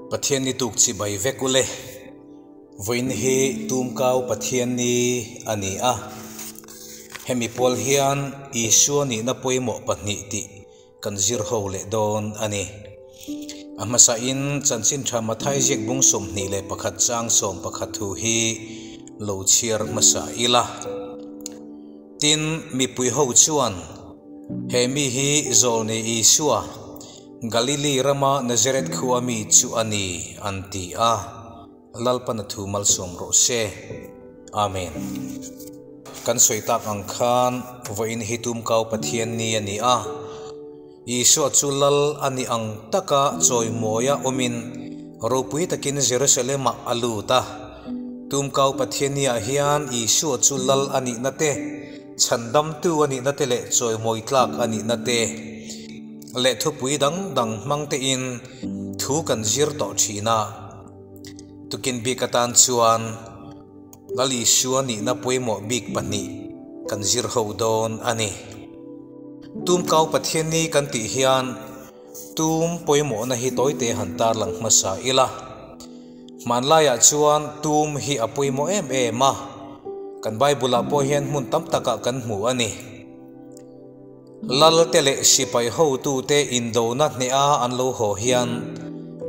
Pathian ni tuk chibai vek ule. Vawiin hi Tumkau Pathian ni a ni a. Hemi pual hian Isua nihna pawimawh pahnih tih kan zir ho leh dawn a ni. A hmasain Chanchin Tha Mathai ziak bung 21 chang 11 thu hi lo chhiar hmasa ila. Tin, mipui ho chuan, He mi hi Zawlnei Isua, Galili rama Nazareth khua mi chu a ni, an ti a. Lalpana thu malsawm rawh se. Amen. Kan sawi tak ang khan vawiin hi Tumkau Pathian ni a ni a. Isua chu Lal a ni ang taka chawimawia awmin ropui takin Jerusalem-ah a lut a. Tumkau Pathian niah hian Isua chu Lal a nihna te, chhandamtu a nihna te leh chawimawi tlak a nihna te leh thupui dang dang hmang tein thu kan zir tawh thin a. Tukin bik atan chuan Lal Isua nihna pawimawh bik pahnih kan zir ho dawn a ni. Tumkau Pathian ni kan tih hian tum pawimawhna hi tawite han tarlang hmasa ila. Hmanlaiah chuan tum hi a pawimawh em em a, kan Bible-ah pawh hian hmun tam takah kan hmu a ni. Lal te leh sipai hotute indona hneha an lo haw hian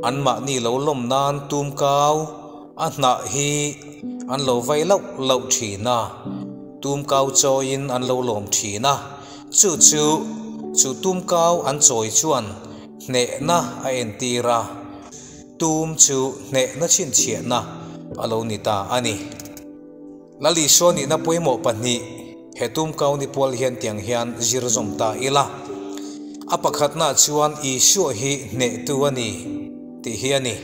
anmahni lo lawm nan tumkau a hnah hi an lo vai lauh lauh thin a, tumkau chawiin an lo lawm thin a, chu chu chu tumkau an chawi chuan hnehna a entir a, tum chu hnehna chhinchhiahna a lo ni ta a ni. Lal Isua nihna pawimawh pahnih he tumkau ni pual hian tiang hian zir zawm ta ila. A pakhatnaah chuan Isua hi hnehtu a ni tih hi a ni.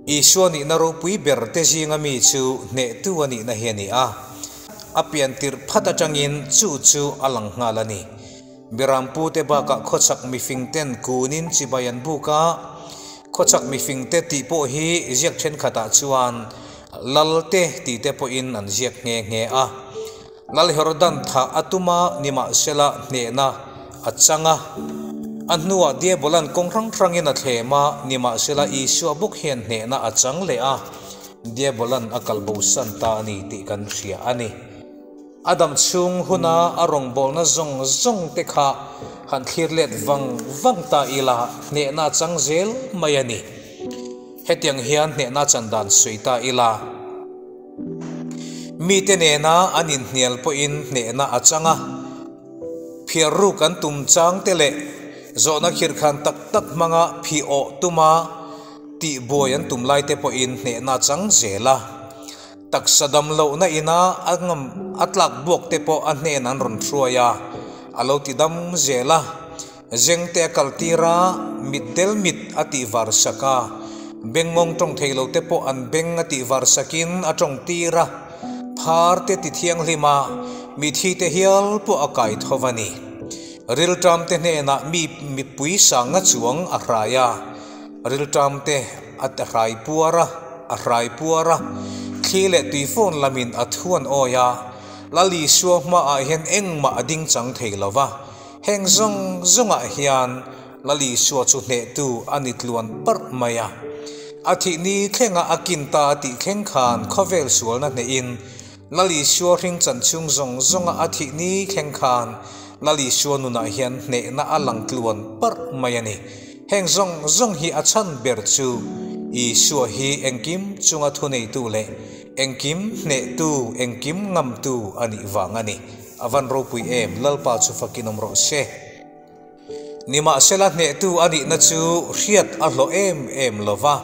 Isua nihna ropui ber te zinga mi chu hnehtu a nihna hi a ni a. A pian tirh phat atangin chu chu a lang nghal a ni. Berampute bakah khawchhak mifingten kunin chibai an buk a, khawchhak mifingte tih pawh hi ziak thenkhatah chuan Lalte tih te pawhin an ziak nghe nghe a. Lal Herodan thah a tum a, nimahsela hnehna a chang a. A hnuah Diabolan kawng hrang hrangin a thlem a, nimahsela Isua bawk hian hnehna a chang leh a, Diabolan a kalbosan ta a ni tih kan hria a ni. A dam chhung huna a rawngbawlna zawng zawng te kha han thlir let vang vang ta ila hnehna a chang zel mai a ni. Hetiang hian hnehna chan dan sawi ta ila, mite nena an inhnial pawhin hnehna a chang a, phiar ruk an tum chang te leh zawhna khirhkhan tak tak hmanga phih awh tuma tihbuai an tum lai te pawhin hnehna a chang zel a. Taksa dam lohna ina a ngam a tlak buak te pawh a hnen an rawn hruai a, a lo ti dam zel a. Zeng te a kal tir a, mit del mit a tih var sak a, bengngawng tawng thei lo te pawh an beng a tih var sakin a tawng tir a, phar te ti thianghlim a, mithi te hial pawh a kai tho a ni. Rilṭam te hnenah mi mipui sanga chuang a hrai a, rilṭam te a hrai puar a. A hrai puar a, thli leh tui fawn lamin a thu an awi a, Lal Isua hmaah hian engmah a ding chang thei lo va, heng zawng zawngah hian Lal Isua chu hnehtu a ni tluan parh mai a. A thih ni thlenga a kin ta a tih thleng khan khawvel sualna hnehin Lal Isua hring chan chhung zawng zawnga a thih ni thleng khan Lal Isua nunah hian hnehna a lang tluan parh mai a ni. Heng zawng zawng hi a chhan ber chu Isua hi engkim chunga thuneitu leh engkim hnehtu, engkim ngamtu a nih vang a ni. A van ropui em, Lalpa chu fakin awm rawh se. Nimahsela hnehtu a nihna chu hriat a hlawh em em lo va,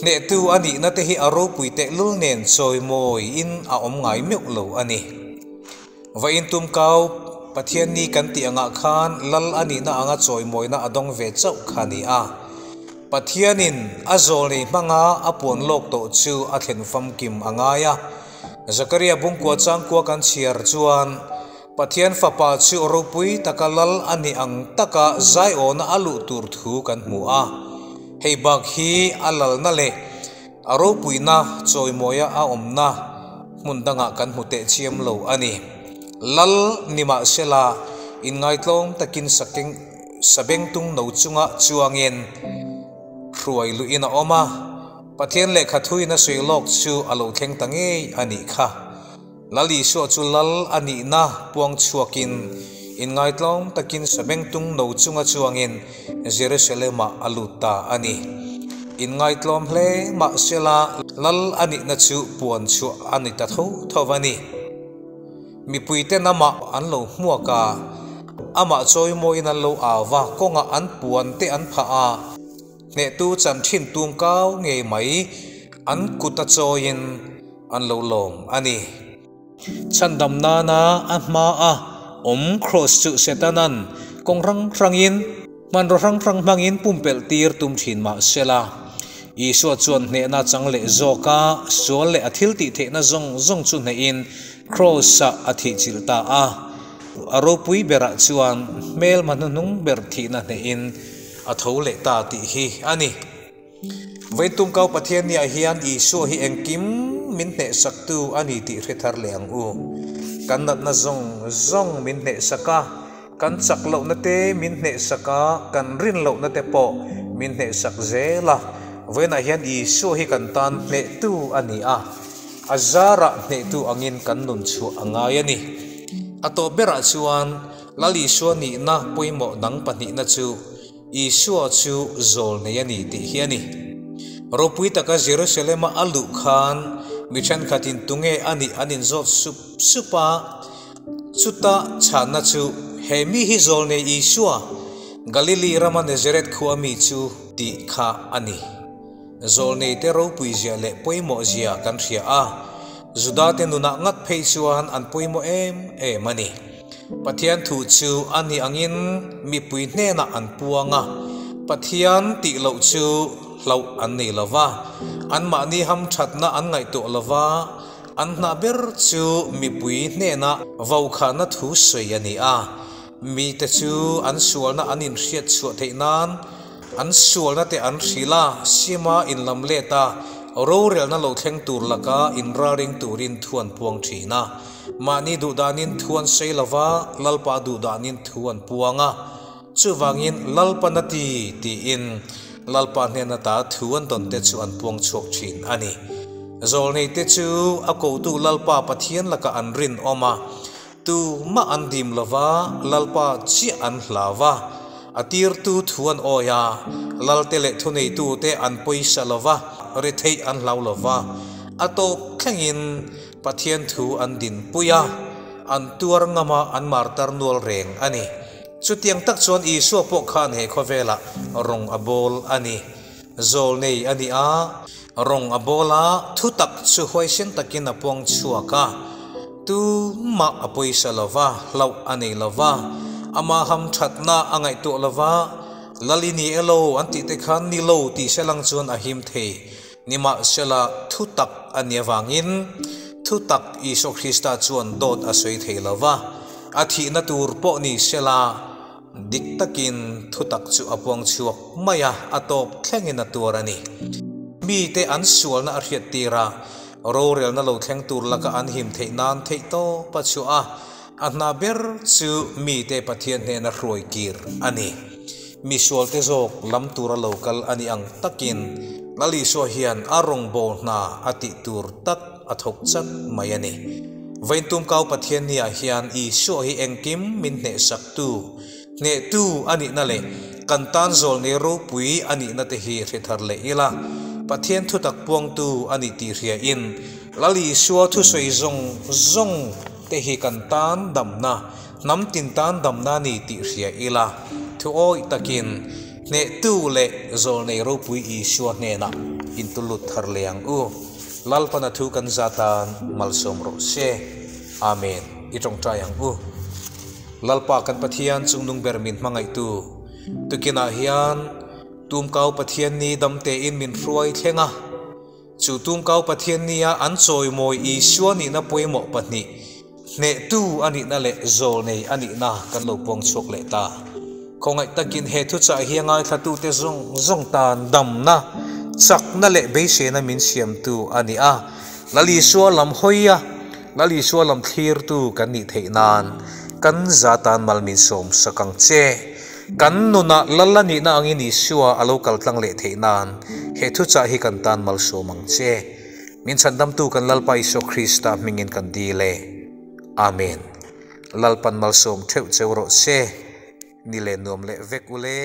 hnehtu a nihna te hi a ropui tehlul nen chawimawiin a awm ngai meuh lo a ni. Va intumkau Pathian ni kan tih angah khan Lal a nihna anga chawimawina a dawng ve chauh kha a ni a. Pathianin a zawlnei hmanga a puan lawk tawh chu a thlen famkim a ngai a. Zakaria bungkua changkua kan chhiar chuan Pathian Fapa chu ropui taka Lal a nih ang taka zaiawna a luh tur thu kan hmu a. Hei bak hi a lalna leh A ropuina chawimawia a awmna hmun dangah kan hmu teh chiam lo a ni. Lal nimahsela inngaitlawm takin sakeng sabengtung no chunga chuangin hruai luhin a awm a, Pathian lehkha thuin a sawi lawk chu a lo thleng ta ngei a nih kha. Lal Isua chu lal a nihna puang chhuakin inngaitlawm takin sabengtung no chunga chuangin Jerusalem-ah a lut ta a ni. Inngaitlawm hle mahsela lal a nihna chu puan chhuah a ni ta tho tho a ni. Mipuiten amah an lo hmuak a, amah chawimawiin an lo au va, kawngah an puan te an phah a, hnehtu chan thin tum kau ngei mai an kut a chawiin an lo lawm a ni. Chhandam nana a hma a awm Kraws chu Setanan kawng hrang hrangin Hmanraw hrang hrang hmangin pumpelh tir tum thin mah sela, Isua chuan hnehna chang leh zawk a, sual leh a thil tih theihna zawng zawng chu hnehin Kraws-ah a thihchilh ta a. A ropui berah chuan hmelma hnuhnung ber thihna hnehin a tho leh ta tih hi a ni. Veitum kau Pathian niah hian Isua hi engkim min hnehsaktu a ni tih hre thar leh ang u. Kan natna zawng zawng min hnehsak a, kan chak lohna te min hnehsak a, kan rin lohna te pawh min hnehsak zel a. Vawiinah hian Isua hi kan tan hnehtu a ni a, a zarah hnehtu angin kan nun chhuah a ngai a ni. A tawp berah chuan Lal Isua nihna pawimawh dang pahnihna chu Isua chu zawl nei a ni tih hi a ni. Ropui taka Jerusalem-a a luh khan mi thenkhatin tunge a nih an inzawt sup sup a, chuta chhanna chu, He mi hi zawl nei Isua, Galili rama Nazareth khua mi chu tih kha a ni. Zawl neite ropui zia leh pawimawh zia kan hria a, Judate nunah ngat phei chuan an pawimawh em em a ni. Pathian thu chu a ni angin mipui hnenah an puang a, Pathian tih loh chu hlauh an nei lo va, anmahni hamthatna an ngaihtuah lo va, an hna ber chu mipui hnenah vaukhana thu sawi a ni a, mite chu an sualna an inhriat chhuah theih nan an sualna te an hrilh a, sima inlam let a, rorelna lo thleng tur laka inralring turin thu an puang thin a. Mahni duhdanin thu an sawi lo va, Lalpa duhdanin thu an puang a. Chuvangin Lalpa na ti tiin Lalpa hnen ata thu an dawn te chu an puang chhuak thin a ni. Zawlneite chu a kotu Lalpa Pathian lakah an rinawm a, tumah an dim lo va, Lalpa chiah an hlau a. A tirtu thu an awi a, Lalte leh thuneitute an pawisa lo va, retheih an hlau lo va. A tawp thlengin Pathian thu an dinpui a, an tuar ngam a, an martar nual reng a ni. Chutiang tak chuan Isua pawh khan he khawvelah rawng a bawl a ni. Zawl nei a ni a, rawng a bawl a, thu tak chu huaisen takin a puang chhuak a. Tumah a pawisa lo va, hlauh a nei lo va, ama hamthatna a ngaihtuah lo va, Lal i ni elo an tih te khan ni lo tih se lang chuan a him thei. Nimahsela, thutak a nih avangin thutak Isua Krista chuan dawt a sawi thei lo va, a thihna tur pawh ni sela, dik takin thutak chu a puang chhuak mai a, a tawp thlengin a tuar a ni. Mite an sualna a hriattir a, rorelna lo thleng tur laka an him theih nan theihtawp a chhuah a, A hna ber chu mite Pathian hnena hruai kir a ni. Mi sualte zawk lam tura lo kal a nih ang takin Lal Isua hian a rawngbâwl hna a tih tur tak a thawk chat mai a ni. Vaintum kau Pathian niah hian Isua hi engkim min hnehsaktu, hnehtu a nihna leh kan tan zawlnei ropui a nihna te hi hre thar leh ila, Pathian thutak puangtu a nih tih hriain Lal Isua thusawi zawng zawng te hi kan tan damna, hnam tin tan damna a ni tih hria ila, thu awih takin hnehtu leh zawlnei ropui Isua hnenah intulut thar leh ang u. Lalpana thu kan za tan malsawm rawh se. Amen. I tawngtai ang u. Lalpa kan Pathian chungnung ber min hmangaihtu tukinah hian Tumkau Pathian ni dam tein min hruai thleng a. Chu Tumkau Pathian nia an chawimawi Isua nihna pawimawh pahnih, hnehtu a nihna leh zawlnei a nihna kan lo puang chhuak leh ta. Khawngaih takin he thuchah hi a ngaithlatute zawng zawng tan damna, chakna leh beiseina min siamtu a ni a. Lal Isua lam hawi a, Lal Isua lam thlirtu kan nih theih nan kan za tan mal min sawm sak ang che. Kan nunah Lal a nihna angin Isua a lo kal tlang leh theih nan he thuchah hi kan tan malsawm ang che. Min chhandamtu kan Lalpa Isua Krista hmingin kan dil e. Amen. Lalpan malsawm theuh cheu rawh se. Ni leh nuam leh vek ule.